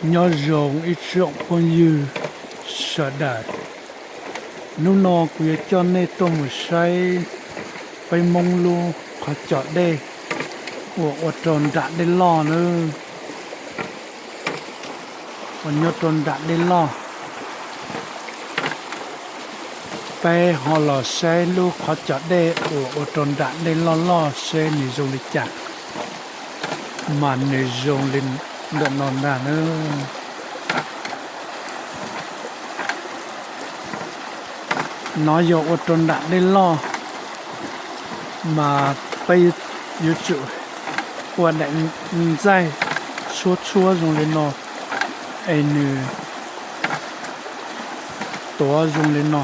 Nyob zoo ib tsoom phooj ywg sawv daws, hnub no kuv yuav coj nej tuaj mus saib peb Hmoob lub qhov cov dej uas ua rau nram dej loj nawb, uas nyob rau nram dej loj. Peb ho los saib lub qhov cov dej uas ua rau nram dej loj loj seb nws zoo li cas, mas nws zoo li ntawm no ntag nawb. No yog ua rau nram dej loj, mas peb yuav tsum ua daim ntxaij tshuab tshuab zoo li no, es nws tuav zoo li no.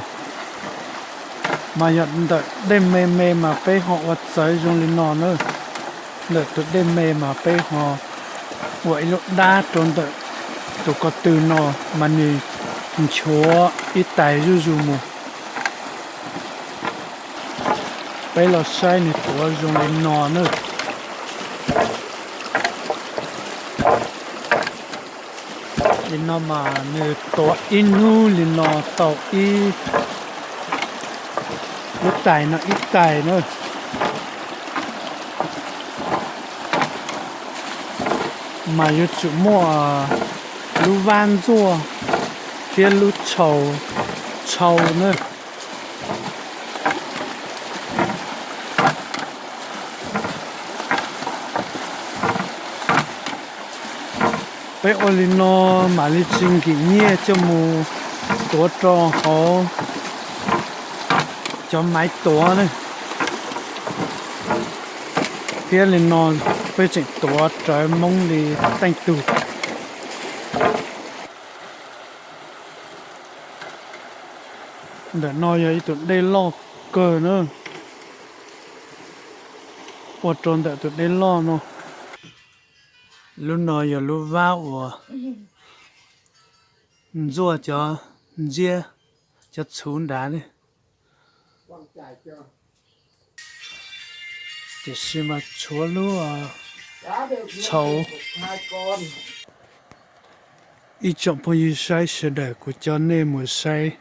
Mas yog ntawm dej me me mas peb ho ua txawv zoo li no na. Ntawm tus dej me mas peb ho ua ib lub dab rau ntawm tus ko tw no, mas nws nchuav ib tais zuj zus mus. Peb los saib nws tuav zoo li no na. Li no mas nws tuav ib hnub li no tau ib lub tais no ib tais na. Mas yuav tsum muaj lub vab ntxuaj thiab lub tshau, tshau na. Peb ua li no mam li tsis nkim nyiaj coj mus tuav rau hauv cov maiv tuav ne. Thiab li no peb tseem tuav rawv Hmoob li teej tug. Ntawm no yog ib tug dej loj kawg na, ua rau ntawm tus dej loj no. Lub no yog lub vab uas ntxuaj cov ntsiab, cov txhuv nrad ne. Tiam sis mas tshuav lub tshau. Ib tsoom phooj ywg saib sawv daws, kuv coj nej mus saib